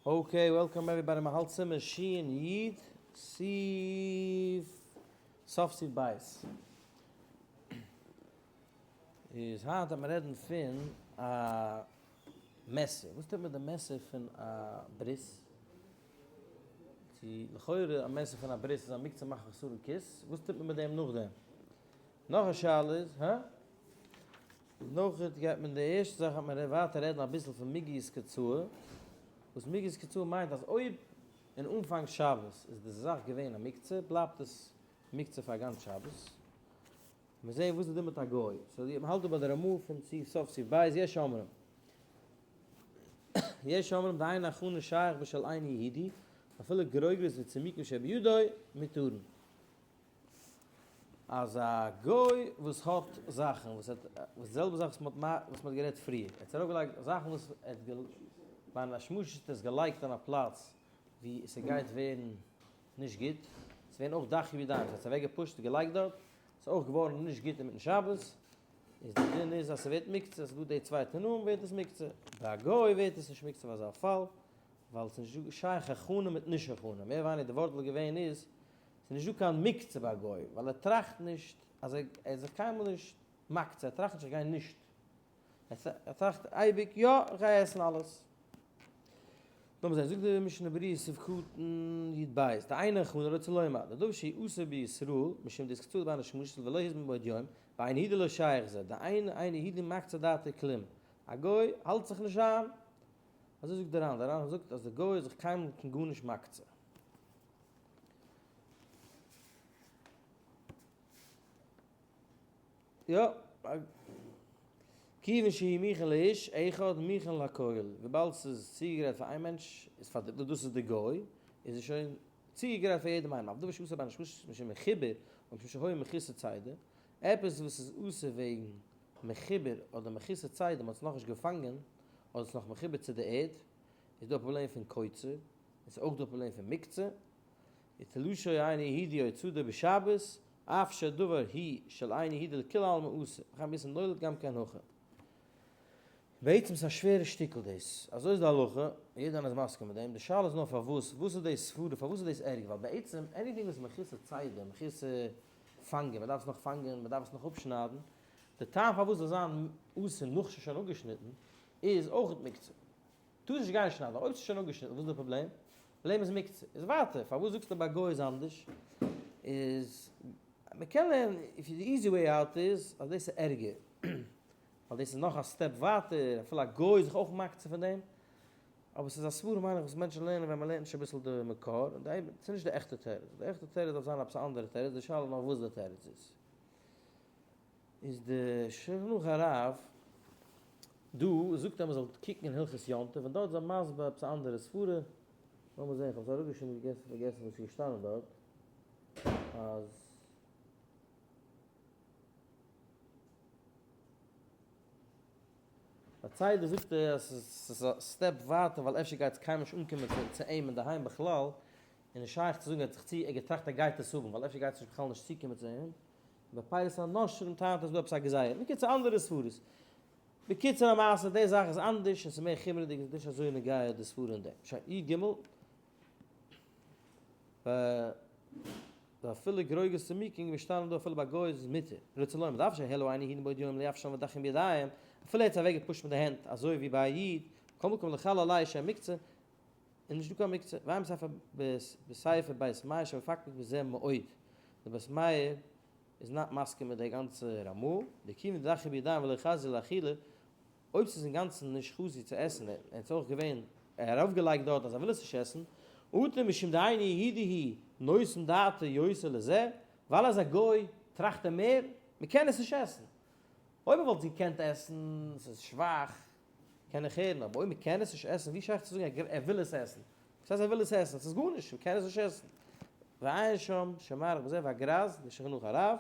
Okay, welcome everybody, מען האלט סימן שין יוד, סעיף, סוף סעיף בית. איז היינט וועט מען רעדן פון א מעסער, וואס טוט מען מיט די מעסער פון א ברית? צו לכאורה א מעסער פון א ברית איז א מוקצה מחמת חסרון כיס, וואס טוט מען מיט דעם נאכדעם? נאך א שאלה איז, הא? נאכדעם גייט מען די ערשטע זאך וועט מען ווייטער רעדן אביסל פון מיגיות קצאה, וואס מיגיות קצאה מיינט אז אויב אין אנפאנג שבת איז די זאך געווען א מוקצה בלייבט עס מוקצה פאר גאנץ שבת. מיר זעהן וואס איז דא מיט א גוי, so מען האלט דא ביי די רמא פון סעיף סוף סעיף ב', יש אומרים יש אומרים דאין הכנה שייך בשל אינו יהודי אפילו גרוגרות וצמיקים שבידו מותרין. אז א גוי וואס האט זאכן וואס האט וואס די זעלבע זאך וואס מ'האט וואס מ'האט גערעדט פריער, ער האט ארויפגעלייגט זאכן וואס ער האט בין השמשות האט עס געלייגט אין א פלאץ ווי ס'גייט ווערן נישט גוט, ס'ווערן אויך דחי בידיים, ס'האט עס אוועקגעפושט געלייגט דארט, ס'איז אויך געווארן נישט גוט אינמיטן שבת, איז די דין איז אז ס'ווערט מוקצה, ס'איז דא די צוויי תנאים ווערט עס מוקצה, ביי א גוי ווערט עס נישט מוקצה ביי אזא פאל, ווייל ס'איז נישט דא שייך הכנה מיט נישט הכנה, מער ווייניגער די ווארט וואלט געווען איז ס'איז נישט דא קיין מוקצה ביי א גוי, ווייל ער טראכט נישט אז ער איז זיך קיינמאל נישט מקצה, ער טראכט נישט איך גיי נישט, ער טראכט אייביג יא איך גיי עסן אלעס. לאמיר זען, זאגט די משנה ברורה סעיף קטן י ב, דאין הכנה רוצה לומר, דדבר שאסור בישראל משום דאיתקצאי בין השמשות ולא הזמין בעוד יום, ואין יהודי לא שייך זה, דאין אינו יהודי מקצה דעתו כלום, א גוי האלט זיך נישט איין, אזוי זאגט די רן, די רן זאגט אז די גוי איז זיך קיינמאל קיין גארנישט מקצה. יא, כיוון שהוא מוכן לאיש אחד מוכן לכל, וויבאלד ס'איז צוגעגרייט פאר איין מענטש, איז פאר די, דאס איז די גוי, איז עס שוין צוגעגרייט פאר יעדעם איינעם, אבער דבר שאסור בין השמשות משום מחובר, או משום שהיה מחוסר צידה, עפעס וואס איז אסור וועגן מחובר אדער מחוסר צידה, מ'האט עס נאכנישט געפאנגען, אדער ס'איז נאך מחובר צו די ערד, איז דא א פראבלעם פון קוצר, און ס'איז אויך דא א פראבלעם פון מוקצה, ותלשו אינו יהודי או צדו בשבת, אף שדבר הוא של אינו יהודי לכולי עלמא אסור, וכן באיסור נולד גם כן הכי. בעצם ס'איז א שווערע שטיקל דאס, אזוי איז די הלכה, יעדער איינער איז מסכים מיט דעם, די שאלה איז נאר פארוואס, וואס איז די סברה, פארוואס איז דאס ערגער, ווייל בעצם anything וואס איז מחוסר צידה, מחוסר פאנגען, מ'דארף עס נאך פאנגען, מ'דארף עס נאך אפשניידן, די טעם פארוואס זאל זיין אסור נאך ס'איז שוין אפגעשניטן, איז אויך מוקצה. טאר נישט גיין שניידן, אויב ס'איז שוין אפגעשניטן וואס איז די פראבלעם? פראבלעם איז מוקצה. איז ווייטער, פארוואס זאגסטו ביי גוי איז אנדערש? איז מ'קען לערנען, if the easy way out איז אז דאס איז ערגער, ווייל דאס איז נאך א step ווייטער, אפילו א גוי איז זיך אויך מקצה פון דעם, אבער ס'איז א סברא מיין איך וואס מענטשן לערנען ווען מ'לערנט נישט אביסל די מקור, און די, ס'איז נישט די עכטע תירוץ, די עכטע תירוץ דארף זיין עפעס א אנדערע תירוץ, די שאלה איז נאר וואס די תירוץ איז. איז די שלחן ערוך הרב דא זאגט אז מען זאל קוקן אין הלכות יום טוב און דארט איז ער מסביר עפעס א אנדערע סברה, לאמיר זען איך האב עס אראפגעשריבן געגעסן פארגעסן וואס איז געשטאנען דארט אז. ביי צידה זאגט ער אז ס'איז א step ווייטער ווייל אפשר גייט עס קיינמאל נישט אנקומען צו אים אינדערהיים בכלל, און נישט שייך צו זאגן ער האט זיך צו ער געטראכט ער גייט עס האבן ווייל אפשר גייט עס נישט בכלל נישט צוקומען צו אים. ביי פירות הנושרים טענה'ט אז דא עפעס א גזירה. בקיצור אנדערע סברות. בקיצור המעשה די זאך איז אנדערש און ס'איז מער חומרה'דיג און ס'איז נישט אזוי נוגע די סברה אין דעם. שוין י ג. ואפילו גרוגרות צמוקים געשטאנען דא אפילו ביי גוי איז עס מותר. רוצה לומר דאף שהעלו אינו יהודי בעוד יום ליבשן ודחים בידיים אפילו ער האט עס אוועק געפושט מיט די הענט אזוי ווי ביי א איד מכל מקום לחל עלי שם מוקצה איז נישט דא קיין מוקצה, ועיין בספר בספר בית מאיר שמפקפק בזה מאוד, די בית מאיר איז not מסכים מיט די גאנצע רמא, דכיון דדחי בידיים ולא חזי לאכילה, אויב ס'איז אינגאנצן נישט חזי צו עסן און ער האט אויך געווען ארויפגעלייגט דארט אז ער וויל עס נישט עסן, אטו משום דאינו יהודי הוא נותן דעתו יותר לזה, ווייל אז א גוי טראכט ער מער, מ'קען עס נישט עסן. אויב ער וואלט עס געקענט עסן, ס'איז שוואך, קען איך הערן, אבער אויב מען קען עס נישט עסן, ווי שייך צו זאגן ער וויל עס עסן? וואס הייסט ער וויל עס עסן? עס איז גארנישט, מען קען עס נישט עסן. ועיין שם, שמאריך בזה והגרז, די שולחן ערוך הרב,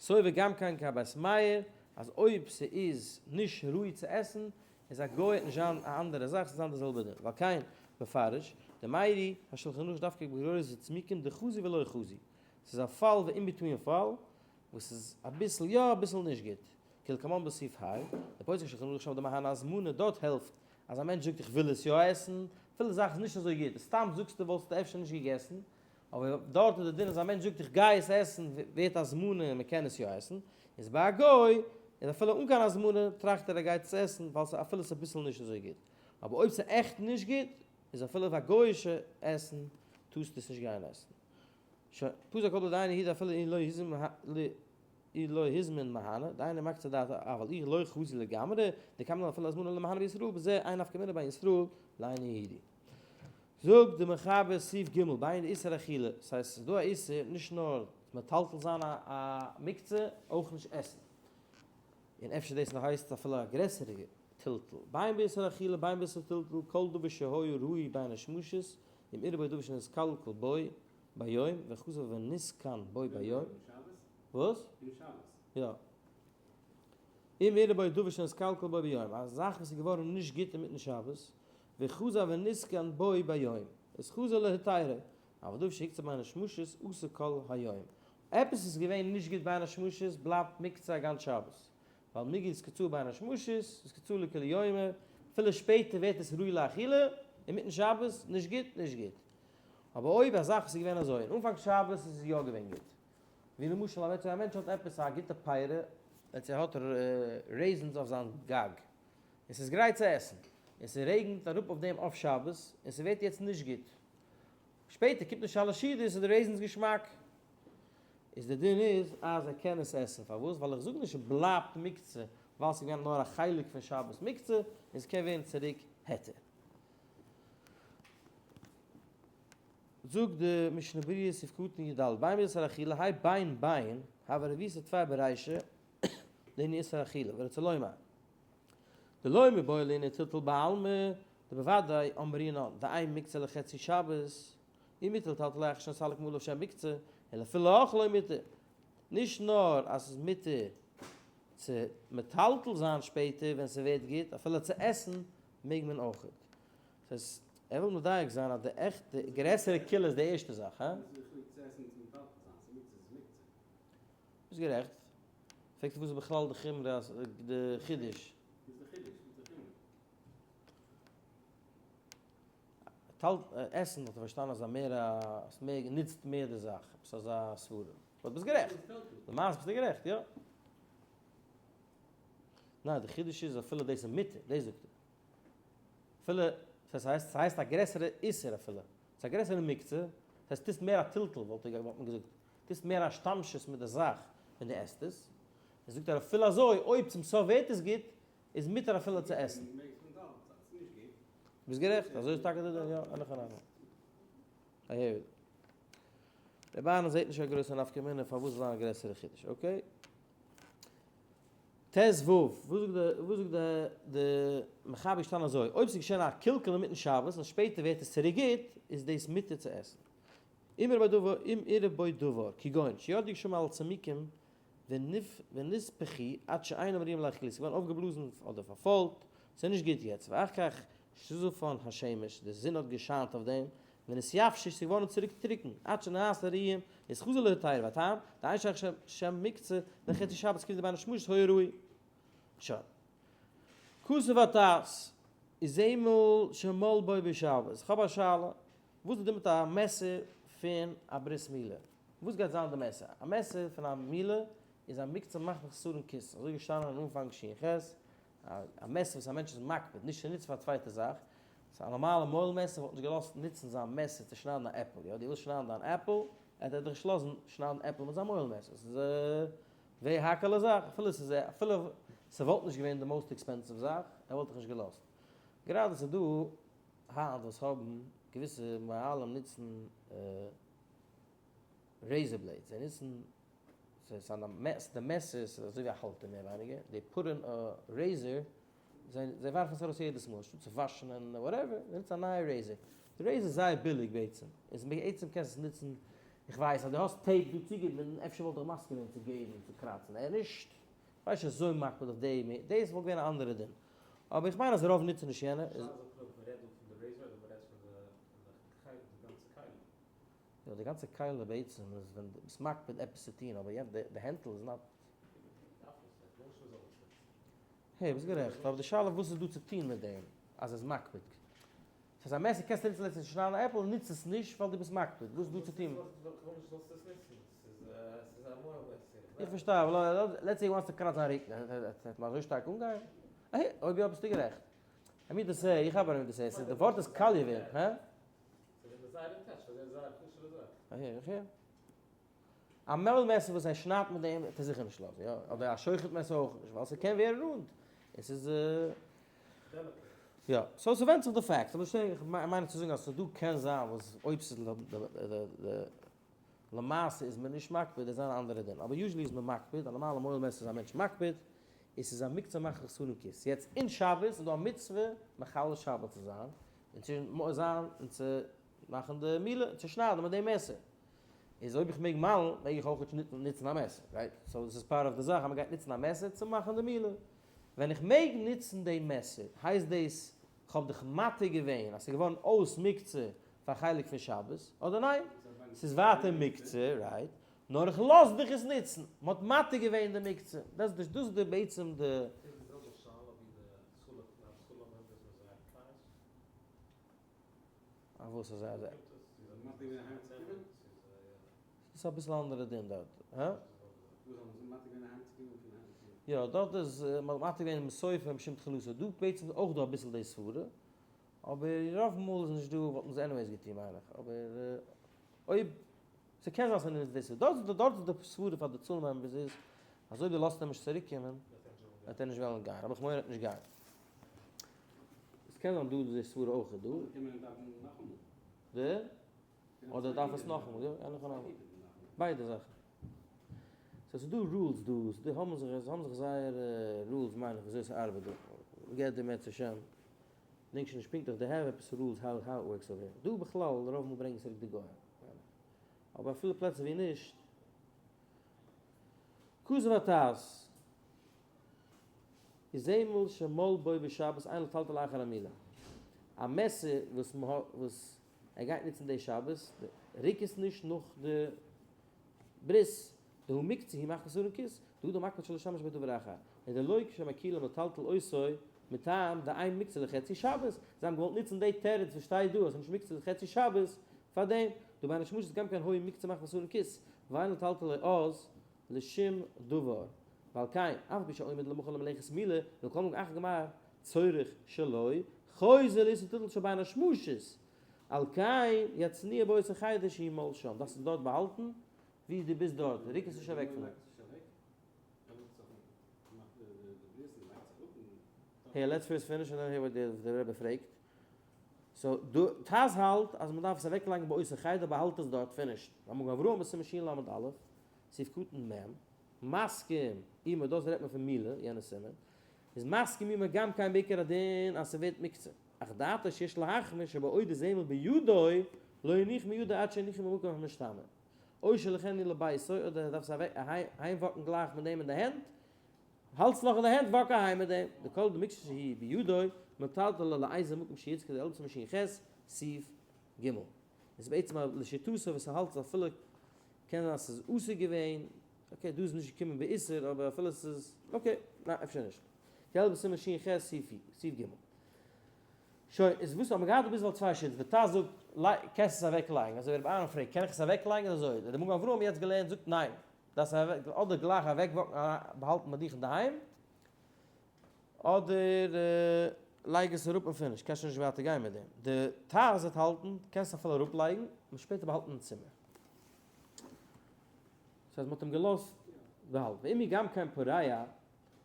סובר גם כן כבית מאיר, אז אויב ס'איז נישט ראוי צו עסן, איז א גוי נישט זיין א אנדערע זאך, ס'זאל זיין די זעלבע דין. ועל כן, מפרש, די מאירי, השולחן ערוך דווקא בגרורות וצמיקים דחזי ולא חזי. ס'איז א פאל ווי in-between פאל, וואס איז אביסל יא אביסל נישט גוט. כלקמן בסעיף ה', די פוסק שולחן ערוך שם דמהני הזמנה דארט העלפט אז א מענטש זאגט איך וויל עס יא עסן. אפילו די זאך איז נישט אזוי גוט, סתם זאגסטו וואלסטו אפשר נישט געגעסן, אבער דארט איז די דין אז א מענטש זאגט איך גיי עס עסן ווערט הזמנה און מען קען עס יא עסן, איז ביי א גוי איז אפילו אן קיין הזמנה טראכט ער ער גייט עס עסן ווייל ס'איז אפילו ס'איז אביסל נישט אזוי גוט, אבער אויב ס'איז עכט נישט גוט איז אפילו אויף א גוי'אישע עסן טארסטו עס נישט גיין עסן. שוין, פסק כל דדיין יהודה אפילו אי לא הזמין מהנה, דהיינו מקצה דעתו אבל אי לא חזי לגמרי, דקמלן אפילו הזמנה למהנה בישראל בזה אין נפקא מינה בין ישראל לאינו יהודי. זאגט די מחבר סעיף ג' ביי די איסור אכילה, ס'הייסט ס'איז דא א איסור נישט נאר מטלטל זיין א מוקצה, אויך נישט עסן. און אפשר דאס נאך הייסט אפילו א גרעסערע טלטול. בין באיסור אכילה בין באיסור טלטול, כל דבר שהיה ראוי בין השמשות, אם אירע בו דבר שנתקלקל בו ביום וחזר ונתקן בו ביום. וואס? יא. אם אירע בו דבר שנתקלקל בו ביום, א זאך וואס איז געווארן נישט גוט אינמיטן שבת, וחזר ונתקן בו ביום, איז חזר להתירו, אבל דבר שהוקצה בין השמשות אסור כל היום. עפעס איז געווען נישט גוט בין השמשות בלייבט מוקצה א גאנץ שבת, ווייל מיגו איז קצה בין השמשות, איז קצה לכולי יומא, אפילו שפעטער ווערט עס ראוי לאכילה, אינמיטן שבת, נישט גוט, נישט גוט. אבער אויב א זאך וואס איז געווען אזוי, אין אנפאנג שבת איז עס יא געווען גוט, ווי למשל א מענטש האט עפעס א גוטע פירה, let's say ער האט raisins אויף זיין גג, און ס'איז גרייט צו עסן, און ס'רעגנט אראפ אויף דעם אויף שבת, און ס'ווערט יעצט נישט גוט. שפעטער קומט די שלש סעודות איז די raisins געשמאק. איז די דין איז אז ער קען עס עסן. פארוואס? ווייל איך זאג נישט ס'בלייבט מוקצה ווייל ס'איז געווען נאר א חלק פון שבת מוקצה, און ס'קען ווערן צוריק היתר. זאגט די משנה ברורה סעיף קטן י ד, בין באיסור אכילה, האי בין בין, הוה רבותא טפי ברישא, לענין איסור אכילה, ורוצה לומר, דלא מיבעי לענין טלטול בעלמא, דבוודאי אמרינן, דאין מוקצה לחצי שבת, אי מותר לטלטל אחר שנסתלק מעליו שם מוקצה, אלא אפילו לאכלו מותר. נישט נאר אז ס'איז מותר צו מטלטל זיין שפעטער ווען ס'ווערט גוט, אפילו צו עסן מעג מען אויכעט. ס'הייסט, ער וויל מדייק זיין אז די עכטע גרעסערע קולא איז די ערשטע זאך, הא? ביסט גערעכט. פרעגט ער וואס איז בכלל די חומרא אז די חידוש. וואס איז די חידוש? וואס איז די חומרא? טאלט עסן האט ער פארשטאנען אז א מער א עס מער נוצט מער די זאך עפעס אזא סברה. but ביסט גערעכט. למעשה ביסטו גערעכט יא. ניין די חידוש איז אפילו דאס איז מותר דאס זאגט ער. אפילו ס'הייסט ס'הייסט א גרעסערע איסור אפילו. ס'איז א גרעסערע מוקצה. ס'הייסט טוסט מער א טלטול וואלט וואלט מען געזאגט. טוסט מער השתמשות מיט די זאך ווען דו עסט עס. און זאגט ער אפילו אזוי אויב צום סוף ווערט עס גוט איז מותר אפילו צו עסן. ביסט גערעכט, אזוי איז טאקע די דין, יא, אין הכי נמי. I hear it. רבי אהרן זעט נישט קיין גרויסע נפקא מינה פארוואס זאל זיין א גרעסערע חידוש, okay. ט ו, וואס זאגט די, וואס זאגט די, די מחבר געשטאנען אזוי, אויב ס'איז געשען א קלקול אינמיטן שבת און שפעטער ווערט עס צוריק גוט, איז דאס מותר צו עסן. אם אירע בו דבר, אם אירע בו דבר, כגון, שירדו גשמים על צמיקים ונספחו עד שאינם ראויים לאכילה, ס'איז געווארן אויפגעבלאזן אדער פארפוילט, ס'איז נישט גוט יעצט, ואחר כך שזפן השמש, די זון האט געשיינט אויף דעם, ונתייבשו, ס'איז געווארן צוריק טרוקן, עד שנעשה ראויים, איז חזר להתירו, והטעם, דאין שייך שם מוקצה לחצי שבת כיוון דבין השמשות היה ראוי. שוין. כתב הט"ז, איזמל שמל בו בשבת, כ'האב א שאלה, וואס איז דא מיט א מעסער פון א ברית מילה? וואס גייט זיין די מעסער? א מעסער פון א מילה איז א מוקצה מחמת חסרון כיס, אזוי געשטאנען אין אנפאנג ש ח, א מעסער וואס א מענטש איז מקפיד נישט צו נוצן פאר א צווייטע זאך, ס'איז א נארמאלע מוהל מעסער וואלט נישט געלאזט נוצן זיין מעסער צו שניידן א עפל, יא דו ווילסט שניידן דיין עפל, ער וועט דיך נישט לאזן שניידן עפל מיט זיין מוהל מעסער, ס'איז א ווערי האקעלע זאך, אפילו ס'איז אפילו ס'וואלט נישט געווען די most expensive זאך, ער וואלט דיך נישט געלאזט. גראדע ס'איז דא היינט וואס האבן געוויסע מוהלים נוצן razor blades, זיי נוצן, ס'איז א מעס, די מעסער איז אזוי ווי א האלטער מער ווייניגער, they put in a razor, זיי זיי ווארפן עס ארויס יעדעס מאל, אנשטאט צו וואשן און whatever, זיי נוצן א נייע razor, די razor איז זייער ביליג בעצם, און בעצם קענסט עס נוצן, איך ווייס אז דו האסט tape דא צוגעבינדן, אפשר וואלט איך מסכים געווען צו געבן צו קראצן, ער נישט, איך ווייס נישט אזוי מקפיד אויף די, דאס וואלט געווען א אנדערע דין, אבער איך מיין אז רוב נוצן נישט יענע. שאלה איז אויב מ'רעדט דא פון די razor אדער מ'רעדט פון די די גאנצע כלי. יא די גאנצע כלי בעצם איז ווען די ביסט מקפיד עפעס צו טון אבער יענץ די הענטל איז not. העי ביסט גערעכט אבער די שאלה וואס איז דא צו טון מיט דעם אז ער איז מקפיד. ס'איז א מעסער קענסטו נוצן לעצטנס צו שניידן א עפל, נוץ עס נישט ווייל דו ביסט מקפיד, וואס איז דא צו טון? איך פארשטיי אבער let's say וואנסט צו קראצן א רוקן, וועט מען אזוי שטארק אנגיין? אהה, אויב יא ביסטו גערעכט. I mean to say, איך האב א mean to say, ס'איז די ווארט איז קאליע ווערן, הא? אהה, איך הער. א מעל מעסער וואס ער שניידט מיט דעם וועט ער זיכער נישט לאזן, יא, אדער א שוחט מעסער אויך נישט, ווייל ס'קען ווערן רונד, און ס'איז יא, so ס'ווענדט זיך די facts, אבער שטעל איך מיין צו זאגן אז ס'דא קען זיין וואס אויב ס'איז למעשה איז מען נישט מקפיד איז אן אנדערע דין, אבער usually איז מען מקפיד, א נארמאלע מוהל מעסער איז א מענטש מקפיד, און ס'איז א מוקצה מחמת חסרון כיס, יעצט אין שבת איז דא א מצוה מחלל שבת צו זיין, און צו זיין און צו מאכן די מילה, צו שניידן מיט די מעסער. איז אויב איך מעג מל'ן מעג איך אויך נוצן א מעסער, right? So דאס איז part of די זאך אז מ'גייט נוצן א מעסער צו מאכן די מילה. ווען איך מעג נוצן די מעסער הייסט דאס כ'האב דיך מתיר געווען אז ס'איז געווארן אויס מוקצה פאר חלק פון שבת, אדער ניין? ס'איז ווייטער מוקצה, right? נאר איך לאז דיך עס נוצן. מ'האט מתיר געווען די מוקצה. דאס איז די בעצם די. איז די זעלבע שאלה ווי די הצלה members מיט זייער cars? א וואס אזוי אזוי? ס'איז אביסל אנדערע דין דארט. הא? יא, דארט איז מ'האט מתיר געווען מסופו משום תחילתו. דא בעצם איז אויך דא אביסל די סברה, אבער רוב מאל איז נישט דא, וואלט מען עס anyways געטון מיין איך. אבער אויב, ס'קען זיין ס'איז נישט די סברה. דארט איז די סברה פאר די הצלה members איז, אז אויב דו לאזט אים נישט צוריק קומען, וועט ער נישט וועלן גיין. האב איך מורא ער וועט נישט גיין. עס קען זיין דא איז די סברה אויך דא. אדער קען מען דארפן נאכאמאל. די? אדער דארף עס נאכאמאל, יא, אין הכי נמי. ביידע זאכן. so ס'איז דא rules דא, ס'דא האבן זיך, זיי האבן זיך זייערע rules מיין איך וויאזוי ס'ארבעט דא. געט די מערצעשעם. געדענק שוין נישט פונקטליך, they have עפעס rules how it works over here. דא בכלל רוב מאל ברענגען צוריק די גוים. אבער אפילו פלעצער ווי נישט. כזב הטז. איז שמל בו בשבת אין לטלטל אחר המילה. א מעסער וואס מ'האט וואס ער גייט נוצן די שבת, ריק עס נישט נאך די ברית, דהא מוקצה הוא מחמת חסרון כיס, דהא דמקפיד שלא לשמש בו דבר אחר, און דלא כשמקילים לטלטל אותו מטעם דאין מוקצה לחצי שבת, זיי האבן געוואלט נוצן די תירוץ וואס שטייט דא אז ס'איז נישט מוקצה לחצי שבת פאר דעם, דהא בין השמשות גם כן היה מוקצה מחמת חסרון כיס, ואין לטלטלו אז לשום דבר, ועל כן, אף על פי שעומד למחר למלאכת מילה, מכל מקום אחר גמר צורך שלו, חוזר לאיסור טלטול שבין השמשות, על כן יצניע באותו חדר שימול שם, דארפסט עס דארט באהאלטן ווי דו ביסט דארט, רוק עס נישט אוועק פון דארט. העי, let's first finish and then hear what די רבי פרעגט. so, דו, טז האלט אז מ'דארף עס אוועקלייגן באותו חדר, באהאלט עס דארט, finished. המגן אברהם בסימן של"א, סעיף קטן מ', מסכים עמו, דאס רעדט מען פון מילה, יענע סימן, איז מסכים עמו גם כן בעיקר הדין אז ס'ווערט מוקצה, אך דעתו שיש להחמיר שבעוד הזמל בידו לא יניח מידו עד שיניחו במקום המשתמר, או שיוליכנו לביתו, אדער ער דארף עס אהיים walk ן גלייך מיט דעם אין די הענט, האלטס נאך אין די הענט walk אהיים מיט דעם, דכל דמוקצה שהיא בידו מטלטלה לאיזה מקום שיצריך כדלהלן בסימן ש"ח, סעיף ג'. איז בעצם א לשיטתו וואס ער האלט אז אפילו קען זיין אז ס'איז אסור געווען, okay דא איז נישט געקומען באיסור אבער אפילו ס'איז, okay, ניין אפשר נישט. כדלהלן בסימן ש"ח סעיף ג'. שוין, איז וואס האט מען געהאט דא ביז ווייל צוויי שיטות, די טז זאגט קענסט עס אוועק לייגן, אזוי ווי רבי אהרן פרעגט קען איך עס אוועק לייגן אזוי, דער מגן אברהם יעצט געלערנט זאגט ניין, דארפסט אדער גלייך אוועק walk ן באהאלטן ביי דיך אינדערהיים, אדער לייג עס אראפ און finish, קענסט שוין נישט ווייטער גיין מיט דעם. די טז וועט האלטן, קענסט אפילו אראפ לייגן, און שפעטער באהאלטן אין צימער. דאס הייסט מ'האט אים געלאזט באהאלטן. ואם הוא גם כן פורע,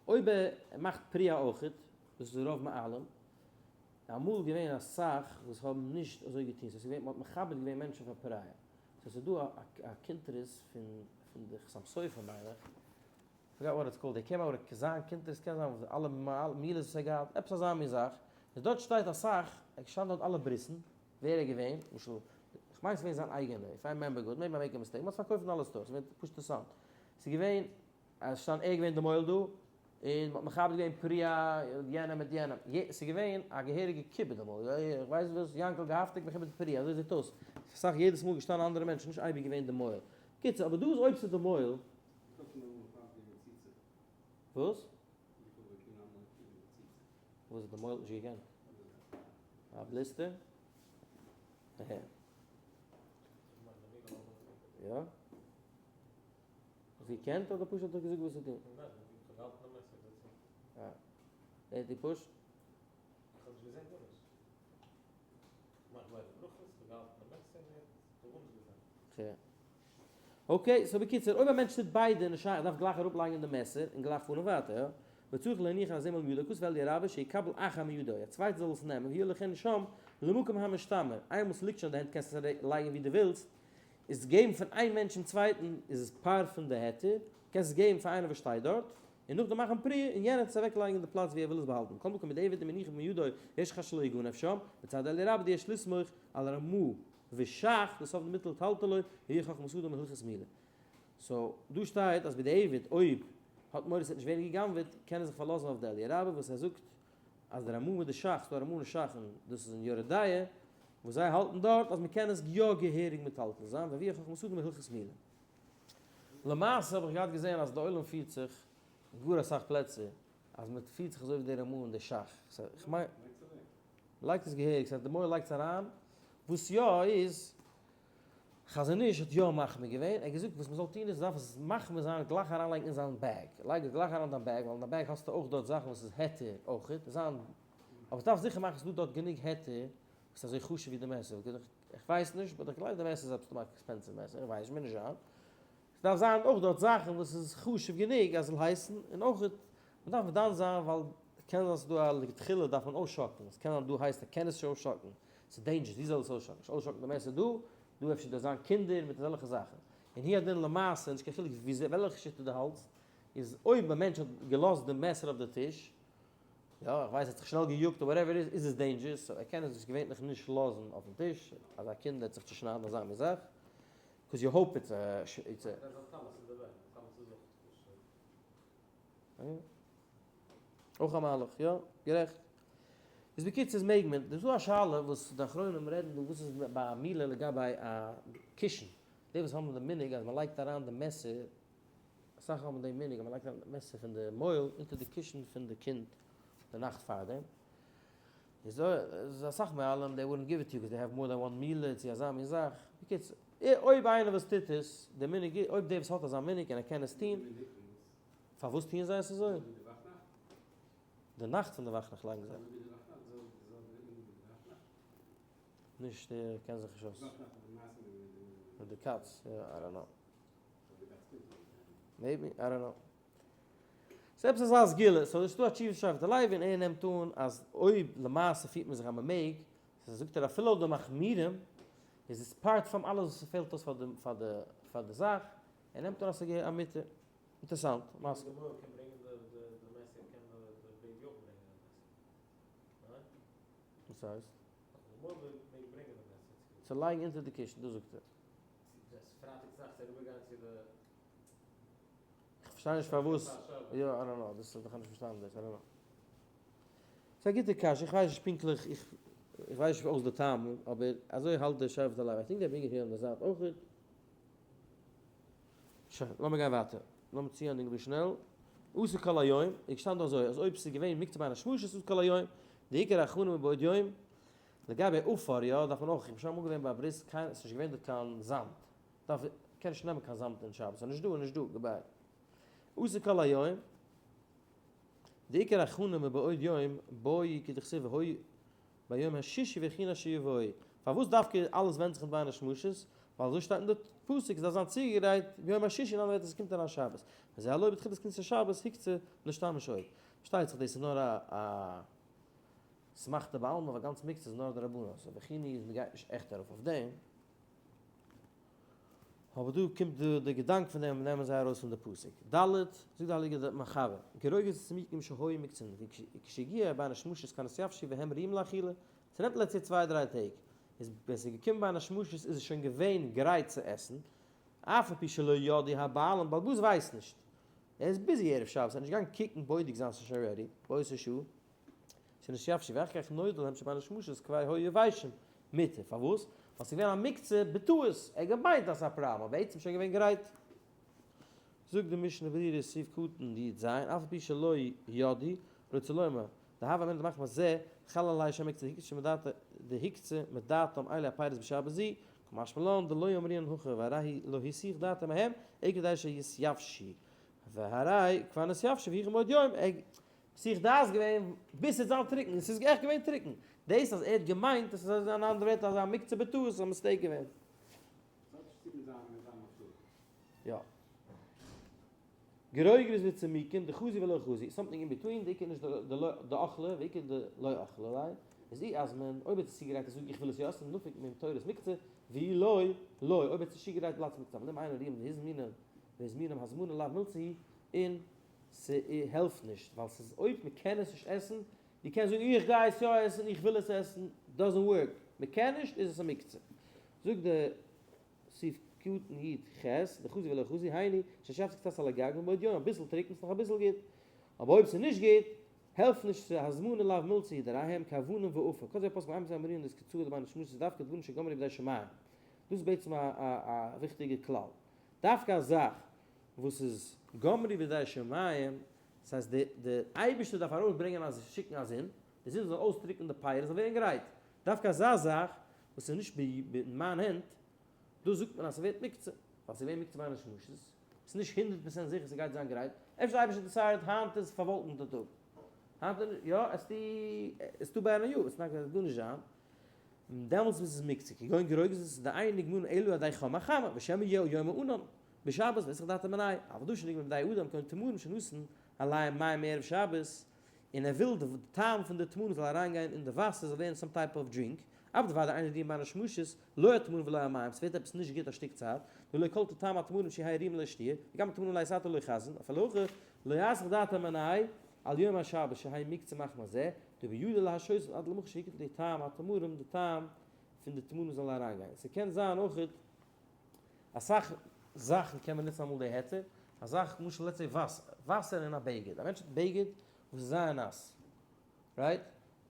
אויב ער מאכט פריעה אויכעט, דאס איז רוב מועלים, אמאל געווען אסאך וואס האבן נישט אזוי געטון, ס'איז געווען מ'האט מכבד געווען מענטשן פאר פריעה. סאו ס'איז דא א קונטרס פון די חתם סופר מיין איך, forgot what it's called, ער came out with זיין קונטרס קען זיין וואס אלע מילות וואס ער האט געהאט, עפעס אזא מין זאך, איז דארט שטייט אסאך, ער שרייבט דארט אלע ברית'ן, ווער ער איז געווען, למשל, כ'מיין ס'איז געווען זיין אייגענע, if I remember good, maybe I make a mistake, מ'האט עס פארקויפט אין אלע stores, ס'איז געווען פשוט אינטערעסאנט, ס'איז געווען, אז שטאנד ער איז געווען די מוהל דא, און מ'האט מכבד געווען פריעה יענעם מיט יענעם, ס'איז געווען א געהעריגע כיבוד אמאל, איך ווייס וואס, יענקל געהאפטיג מכובד פריעה, אזוי זעט אויס, אסאך יעדעס מאל געשטאנען אנדערע מענטשן, נישט אייביג געווען די מוהל, קיצור, אבער דא איז אויב ס'איז די מוהל, וואס? וואס האט די מוהל נישט געקענט? א blister? יא? האסט געקענט אדער פשוט האט ער געזאגט וואס צו טון? אה. ער האט געפושט? Okay, so בקיצור, אויב א מענטש טוט ביידע איז נישט שייך, דארף גלייך אראפלייגן די מעסער און גלייך פארן ווייטער, יא? וצריך להניח הזמל מידו כתב אלי' רבה שיקבל אחר מידו, א צווייטער זאל עס נעמען, והוא לכן שם למקום המשתמר, איינמאל ס'ליגט שוין אין די הענט קענסטו עס לייגן ווי דו ווילסט, איז געבן פון איין מענטש צום צווייטן איז עס פאר פון די היתר, קענסט עס געבן פאר איינער וואס שטייט דארט, און נאכדעם מאכן פריעה און יענער עס אוועק לייגן אין די פלאץ ווי ער וויל עס באהאלטן, כל מקום בדיעבד אם הניחו מידו יש חשש שלא יגנב שם, מצד אלי' רבה דיש לסמוך על רמ ושך, דאס אויף די מיטל טלטלו, ויהיה חכמת אדם הלכות מילה. So דא שטייט אז בדיעבד אויב האט מורא ס'וועט נישט ווערן גע'גנב'עט קען ער זיך פארלאזן אויף די אליה רבה וואס ער זאגט אז די רמא מיט די שך, ס'דא א רמא און שך און דאס איז אין יורה דעה, וואס זיי האלטן דארט אז מ'קען עס יא געהעריג מטלטל זיין והביאה חכמת אדם הלכות מילה. למעשה האב איך געהאט געזען אז די עולם פירט זיך אין גאר אסאך פלעצער אז מ'פירט זיך אזוי ווי די רמא און די שך, so איך מיין מ'לייגט עס געהעריג, ס'הייסט די מוהל לייגט עס אריין, וואס יא איז חזון איש האט יא מחמיר געווען, ער האט געזאגט וואס מען זאל טון איז דארף עס מחמיר זיין גלייך אריינלייגן אין זיין bag, לייג עס גלייך אריין אין דיין bag, ווייל אין דיין bag האסטו אויך דארט זאכן וואס איז היתר אויכעט, זיין, אבער עס דארף זיכער מאכן ס'איז דא דארט גענוג היתר וואס איז אזוי חשוב ווי די מעסער, איך ווייס נישט, but איך גלייב די מעסער איז עפעס סתם א expensive מעסער, איך ווייס נישט, מוז נישט זיין, ס'דארף זיין אויך דארט זאכן וואס איז חשוב גענוג אז זאל הייסן, און אויכעט מ'דארף דן זיין ווייל קען זיין ס'איז דא א לכתחילה דארף מען אויסשאקלן, ס'קען זיין דא הייסט ער קען עס נישט אויסשאקלן, ס'איז dangerous, ווי זאל עס אויסשאקלן? נישט אויסשאקלן די מעסער דא, דא אפשר דא זיין קינדער מיט אזעלכע זאכן. און הוא הדין למעשה, נישט קיין חילוק ווי וועלכע שיטה דו האלטסט, איז אויב א מענטש האט געלאזט די מעסער אויף די טיש, יא, איך ווייס ער האט זיך שנעל געיאגט אדער whatever איז, איז עס dangerous, so ער קען עס נישט געווענליך נישט לאזן אויפן טיש, אז א קינד וועט זיך צושניידן אזא מין זאך, 'cause you hope it's a. אויך א מהלך, יא, גערעכט. איז בקיצור מעג מען, דאס איז דא א שאלה וואס די אחרונים רעדן דא וואס איז ביי א מילה לגבי א קישן, די וואס האבן די מנהג אז מען לייגט אריין די מעסער, אסאך האבן די מנהג אז מען לייגט אריין די מעסער פון די מוהל אונטער די קישן פון די קינד די נאכט פארדעם, איז דא אסאך מוהלים they wouldn't give it to you 'cause they have more than one מילה צו אזא מין זאך, בקיצור אויב איינער וואס טוט עס, די מנהג איז, אויב דער וואס האט אזא מנהג און ער קען עס טון, פארוואס טוען זיי עס אזוי? די נאכט פון די וואכנאכט לייגן זיי. נישט איך קען זיך נישט אויס. מיט די קאץ, יא, I don't know. Maybe, I don't know. ס'איז עפעס אזא סגולה, so איז דא א תשובה שבט הלוי און ער נעמט אן אז אויב למעשה פירט מען זיך אז מ'מעג, זאגט ער אפילו אויף די מחמירים איז עס part פון אלעס וואס ס'פעלט אויס פאר די פאר די זאך, ער נעמט אן אז ס'איז א מותר. אינטערעסאנט, מסכים. די מוהל קען ברענגען די די מעסער קען די baby אויך ברענגען די מעסער. ניין? וואס הייסט? די מוהל מעג ברענגען די מעסער צו. צו לייגן אונטער די קישן, דאס זאגט ער. צו דאס פרייטאג צונאכטס אריבערגיין צו די. איך פארשטיי נישט פארוואס, יא, I don't know, דאס האב איך נישט פארשטאנען דאס, I don't know. ס'איז א גוטע קשיא, איך ווייס נישט פונקטליך, איך ווייס נישט אויס די טעם, אבער אזוי האלט דער שבט הלוי, I think דער ברענגט here אן די זייט אויכעט. שוין, לאמיר גיין ווייטער. לאמיר צוענדיגן ווי שנעל. אסור כל היום, איז געשטאנען דא אזוי, אז אויב ס'איז געווען מוקצה בין השמשות אסור כל היום, די עיקר הכנה מבעוד יום. לגבי עפר, יא, דארף מען אויך, איך בין שוין אמאל געווען ביי א ברית, קיין, ס'איז נישט געווען דארט קיין זאמד. דארף, קען נישט נעמען קיין זאמד אין שבת, ס'איז נישט דא, איז נישט דא, goodbye. אסור כל היום, די עיקר הכנה מבעוד יום, בעי כדכתיב והי' ביום השישי והכינו אשר יבואו. פארוואס דווקא אלעס ווענדט זיך אין בין השמשות? ווייל אזוי שטייט אין די פסוק, עס דארף זיין צוגעגרייט ביום השישי, אין אנדערע ווערטער עס קומט אריין שבת. וזה הלא בתחילת כניסת השבת הוקצה להשתמש עוד. פארשטייט זיך דאס איז נאר א א אסמכתא בעלמא ווייל גאנץ מוקצה איז נאר דרבנן, so והכינו איז מ'גייט נישט עכט ארויף אויף דעם. אבער דא קומט די געדאנק פון דעם נעמען זיי ארויס פון די פסוק. ד. זאגט די הייליגע מחבר, גרוגרות הסמיקים שהיו מוקצין וכשהגיע בין השמשות כבר נתייבשו והם ראויים לאכילה, ס'נעמט let's say צוויי דריי טעג, איז ווען ס'איז געקומען בין השמשות איז עס שוין געווען גרייט צו עסן, אף על פי שלא ידעו הבעלים, בעל הבית ווייסט נישט, ער איז busy ערב שבת, ער איז נישט געגאנגען קוקן בודק זיין ס'איז שוין ready, באותה שעה. שנתייבשו ואחר כך נודע להם שבין השמשות כבר היו יבשים מותר, פארוואס? ווייל ס'איז געווען א מוקצה בטעות, ער האט געמיינט אז ס'איז א פראבלעם, אבער בעצם שוין געווען גרייט. זאגט די משנה ברורה סעיף קטן י ז, אף על פי שלא ידעו, רוצה לומר, דהוה אמינא דמחמת זה, חל עלי שם מוקצה, היקש שמדעתא דהוקצה מדעתם אלו הפירות בשבת זו, קא משמע לן דלא אמרינן הכי והרי לא הסיח דעתו מהם אלא כדי שיתייבשו והרי כבר נתייבשו והוכן מבעוד יום, ער מסיח דעת געווען ביז ס'וועט זיין טרוקן, און ס'איז עכט געווען טרוקן, דאס אז ער האט געמיינט אז ס'איז אן אנדערע ווערט אזא מוקצה בטעות איז א mistake געווען. יא. גרוגרות וצמוקים, דחזי ולא חזי, something in between, די עיקר נישט די אכלה, ועיקר די לא אכלה ליה, איז אי אז מען, אויב האט עס צוגעגרייט און זאגט איך וויל עס יא עסן, נפיק מן תורת מוקצה, ואי לא, לא, אויב האט עס נישט צוגעגרייט בלייבט עס מוקצה, אבל אם אינו ראויים והזמינם, והזמינם הזמנה לאו מילתא היא, און ס'העלפט נישט, ווייל ס'איז אויב מ'קען עס נישט עסן, דו קענסט זאגן איך גיי עס יא עסן, איך וויל עס עסן, doesn't work, מ'קען נישט איז עס א מוקצה. זאגט די סעיף קטן י ח, דחזי ולא חזי, היינו, שיפסיק קצת על הגג מבעוד יום, אביסל טרוקן ס'נאך אביסל גוט, אבער אויב ס'איז נישט גוט, העלפט נישט צו הזמנה לאו מילתא היא דרהם כאבנים ועפר, כזה פסק מאמץ אמרינן איז קצוה דביין השמשות איז דווקא דברים שגמרו בידי שמים, דאס איז בעצם א א וויכטיגע כלל, דווקא א זאך וואס איז גמרו בידי שמים, דאס הייסט די די אייבערשטער דארף ארויס ברענגען א שיקן א זון, די זון זאל אויסטרוקענען די פירות זאל ווערן גרייט, דווקא אזא זאך וואס איז נישט אין מיין הענט, דא זאגט מען אז ס'ווערט מוקצה, ווייל ס'איז געווען מוקצה בין השמשות, ס'איז נישט 100% זיכער ס'גייט זיין גרייט, אפשר די אייבערשטער decide ט היינט איז פארוואלקנטע טאג, היינט איז יא עסטו עסטו ביי א יאר, עס גייט גארנישט זיין, דעמאלטס איז עס מוקצה, כגון גרוגרות דאין נגמרין אלא על ידי חום החמה, ושמא יהא יום הענן, בשבת והסיח דעתו מינייהו, אבל דבר שנגמר בידי אדם כגון תמרים שנתן עליהם מים מערב שבת, און ער וויל די טעם פון די תמרים זאל אריינגיין אין די וואסער זאל ווערן some type of drink, אבער דודאי אינן ראויים בין השמשות, לא התמרים ולא המים, ס'ווערט עפעס נישט גוט א שטיק צייט, דלא קלטו טעם התמרים שיהיו ראויים לשתיה, וגם התמרים לעת עתה לא חזין, אפילו הכי לא יסח דעתו מינייהו על יום השבת שיהא מוקצה מחמת זה, דבידו להשהותן עד למחר שיקלטו טעם התמרים די טעם פון די תמרים זאל אריינגיין. ס'קען זיין אויכעט אסאך זאכן קען מען נוצן אמאל די היתר, א זאך למשל let's say וואסער, וואסער אין א בגד, א מענטש האט בגד וואס איז זייער נאס, right?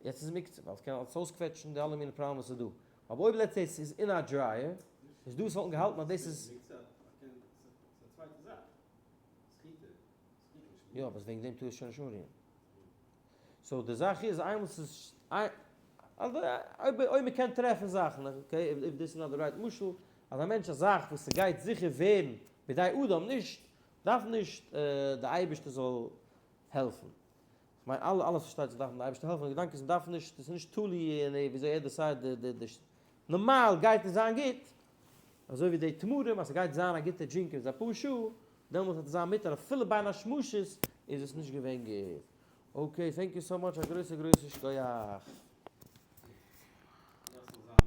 יעצט איז מוקצה ווייל ס'קען אלס אויסקוועטשן די אלע מיני פראבלעמען וואס איז דא, אבער אויב let's say ס'איז אין א dryer, איז דא וואס וואלטן געהאלטן אז דאס איז. יא אבער וועגן דעם טאר עס שוין נישט אנרירן. so די זאך איז איינמאל ס'איז אויב מ'קען טרעפן זאכן, okay, if this is not the right משל, אז א מענטש א זאך וואס ס'גייט זיכער ווערן בידי אדם, נישט, דארף נישט די אייבערשטער זאל העלפן. כ'מיין אלע אלעס פארשטייט זיך דארף מען די אייבערשטער העלפן, די געדאנק איז מ'דארף נישט, עס איז נישט תלוי אין וויאזוי ער decide ט די נארמאל גייט עס זיין גוט, אזוי ווי די תמרים אז ס'גייט זיין א גוטע drink אין אפאר שעה, דעמאלס וועט עס זיין מותר אפילו בין השמשות איז עס נישט געווען גוט. okay, thank you so much, א גרויסע גרויסע שכוח.